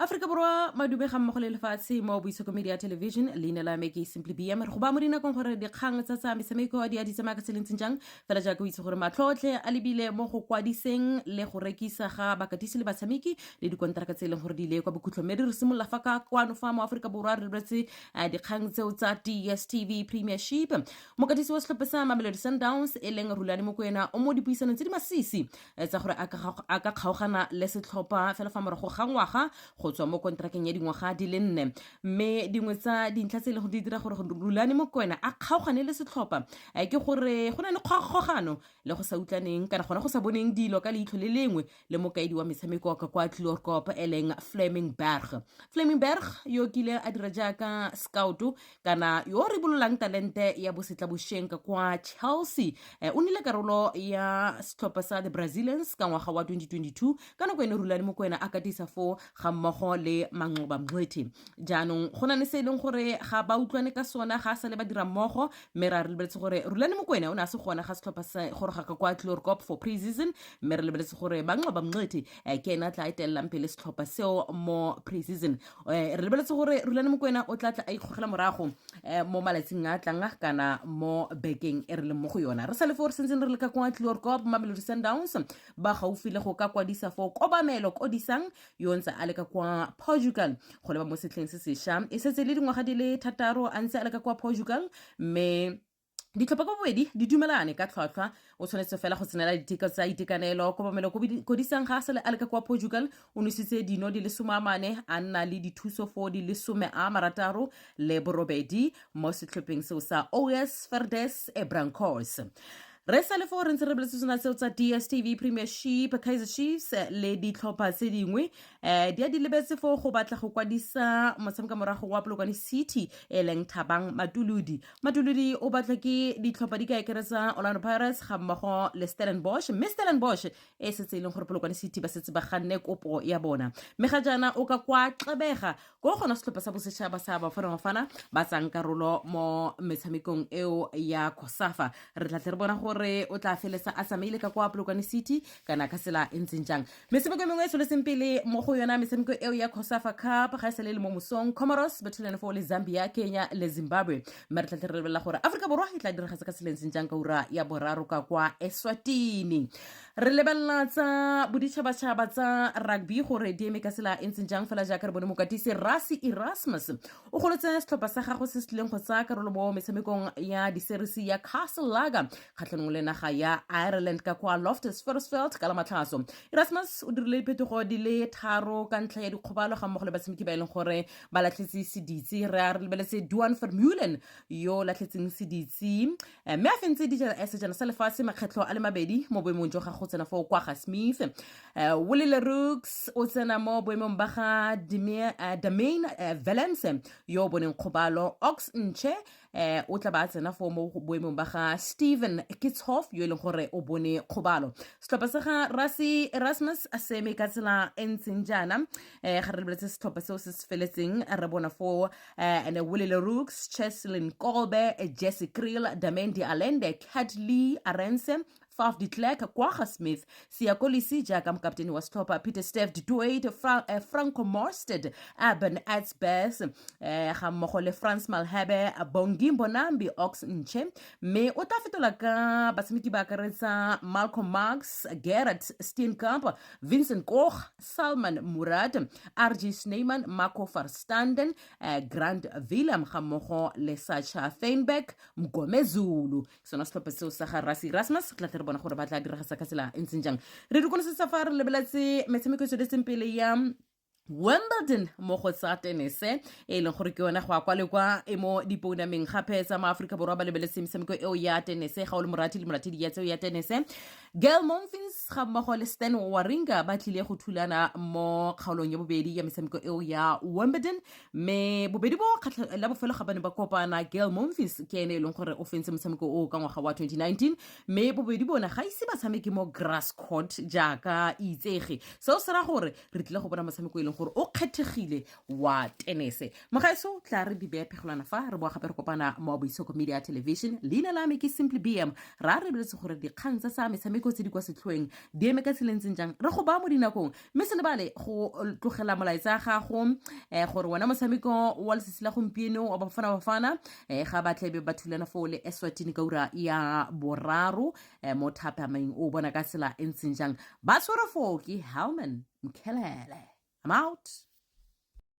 Aforika Borwa madube ga mmogo le lefatshe mo Boitshoko Media Television. Leina la me ke Simply BM. Re go ba mo dinakong gore dikgang tsa tsa metshameko di a di tsamaya ka tseleng ntseng jang, fela jaaka o itse gore matlhotlhe a lebile mo go kwadiseng le go rekisa ga bakatisi le batshameki le dikonteraka tse e leng gore di ile kwa bokhutlhong. Mme re simolola fa ka kwano fa mo Aforika Borwa re lebeletse dikgang tseo tsa DStv Premiership. Mokatisi wa setlhopha sa Mamelodi Sundowns e leng Rulani Mokwena o mo dipuisanong tse di masisi tsa gore a ka kgaogana le setlhopha fela fa morago ga ngwaga go tswa mo kontrakeng ya dingwaga di le 4. Mme dingwe tsa dintlha tse e leng gore di dira gore Rulani Mokwena a kgaogane le setlhopha ke gore go na le kgogano le go sa utlwaneng kana gona go sa boneng dilo ka leitlho le lengwe le mokaedi wa metshameko ka kwa Chloorkop e leng Fleming Berg. Fleming Berg yo kile a dira jaaka scout kana yo o ribololang talente ya bosetlabošeng ka kwa Chelsea, o nnile karolo ya setlhopha sa the Brazilians ka ngwaga wa 2022 ka nako ene Rulani Mokwena a katisa foo ga mmogo le Manqoba Mngqithi. Jaanong go na le se e leng gore ga ba utlwane ka sona ga a sale ba dira mmogo, mme ra re lebeletse gore Rulani Mokwena o ne a se gona ga setlhopha se goroga ka kwa Chloorkop for pre-season, mme re lebeletse gore Manqoba Mngqithi ke ena a tla etelelang pele setlhopha seo mo pre-season. Re lebeletse gore Rulani Mokwena o tla tla a ikgogela morago mo malatsing a tlang kana mo bekeng e re leng mo go yona. Re sa le fo re sentseng re le ka kwa Chloorkop, Mamelodi Sundowns ba gaufi le go ka kwadisa fo Kobamelo Kodisang yo ntse a le ka kwa Portugal go leba mo setlheng se sešwa. E setse le dingwaga di le 6 a ntse a le ka kwa Portugal, mme ditlhopha ka bobedi di dumelane ka tlhwatlhwa. O tshwanetse fela go tsenela diteko tsa itekanelo. Kobamelo Kodisang ga a sale a le ka kwa Portugal o nositse dino di le 40, a nna le dithuso fo di le 68 mo setlhopheng seo sa OS Verdes e Brancos. Re sa le fo re ntse re boletse tsona tseo tsa DStv Premiership, Kaizer Chiefs le ditlhopha tse dingwe di a di lebetse fo go batla go kwadisa motshameka morago wa Polokwane City e leng Thabang Matuludi. Matuludi o batla ke ditlhopha di ka ekeretsa Orlando Pirates ga mmogo le Stellenbosch, mme Stellenbosch e setse e leng gore Polokwane City ba setse ba ganne kopo ya bona, mme ga jaana o ka kwa Xebega ko gona setlhopha sa bosetšhaba sa Bafana Bafana ba tsang karolo mo metshamekong eo ya COSAFA. Re tla tle re bona gore o tla feletsa a tsamaile ka kwa Polokwane City kana ka tsela e ntseng jang. Metshameko e mengwe e tsweletseng pele mo go yona metshameko eo ya COSAFA Cup ga e sale le mo mosong, Comoros ba thulane foo le Zambia, Kenya le Zimbabwe, mme re tla tle re lebelela gore Aforika Borwa e tla diragatsa ka tsela e ntseng jang ka ura ya 3 ka kwa Eswatini. Re lebelela tsa boditšhabatšhaba tsa rugby gore di eme ka tsela e ntseng jang, fela jaaka re bone mokatisi Rassie Erasmus o golotse setlhopha sa gagwe se se tlileng go tsaya karolo mo metshamekong ya diserisi ya Castle Lager kgatlhanong le naga ya Ireland ka kwa Loftus Versfeld ka la Matlhatso. Erasmus o dirile diphetogo di le 3 ka ntlha ya dikgobalo ga mmogo le batshameki ba e leng gore ba latlhetse seditse. Re a re lebeletse Duan Vermeulen yo latlhetseng seditse, mme a fentse sejana sa lefatshe makgetlho a le mabedi mo boemong jwa ga go tsena foo kwa ga Smith. Willie le Roux o tsena mo boemong ba ga Damain Willems yo o boneng kgobalo. Ox Nche o tla ba a tsena foo mo boemong ba ga Steven Kitshoff yo e leng gore o bone kgobalo. Setlhopha sa ga Rassie Erasmus a seme ka tsela e ntseng jaana. Ga re lebeletse setlhopha seo se se feletseng, re bona foo ene Willie le Roux, Cheslin Kolbe, Jesse Kriel, Damian de Allende, Kurt-Lee Arendse, Faf de Klerk, Kwagga Smith, Siya Kolisi jaaka mokaptene wa setlhopha, Peter Steph du Toit, Franco Mostert, Eben Etzebeth, ga mmogo le Frans Malherbe, Bongi Mbonambi, Ox Nche, mme o tla fetola ka batshameki ba akaretsa Malcolm Marx, Gerrit Steenkamp, Vincent Koch, Salman Murad, RG Snyman, Marco Verstanden, Grant Willem ga mmogo le Sacha Feinberg Mgomezulu. Sona setlhopha seo sa ga Rassie Erasmus, re tla tle re bona gore ba tla diragatsa ka tsela e ntseng jang. Re dikolosetsa fa re lebeletse metshameko e tsweletseng pele ya Wimbledon mo go tsa tenese e leng gore ke yone go ya kwa le kwa e mo dipounameng gape tsa maaforika Borwa ba lebeletse metshameko eo ya tenese. Ga o le morati le moratedi ya tseo ya tenese, Gael Monfils ga mmogo le Stan Wawrinka ba tlile go thulana mo kgaolong ya bobedi ya metshameko eo ya Wimbledon, mme bobedi bo la bofelo ga ba ne ba kopana, Gael Monfils ke ene e leng gore o fentse motshameko o ka ngwaga wa 2019, mme bobedi bona ga ise ba tshameke mo grass court jaaka itsege. Seo se ra gore re tlile go bona motshameko e leng gore o kgethegile wa tenese. Mogaeso tla re di beye phegelwana fa re boa gape re kopana mo Boitshoko Media Television. Leina la me ke Simply BM. Ra re boletse gore dikgang tsa metshameko metshameko tse di kwa setlhoeng di eme ka tseleng ntseng jang re go ba mo dinakong mme se lebale go tlogela molaetsa gago um gore wena motshameko wa letsatsi la gompieno wa bafana bafana um ga ba tlebe ba thulana foo le eswatini ka ura ya boraro um mo thapameng o bona ka tsela e ntseng jang ba tshwere foo ke helman mkhelele. I'm out.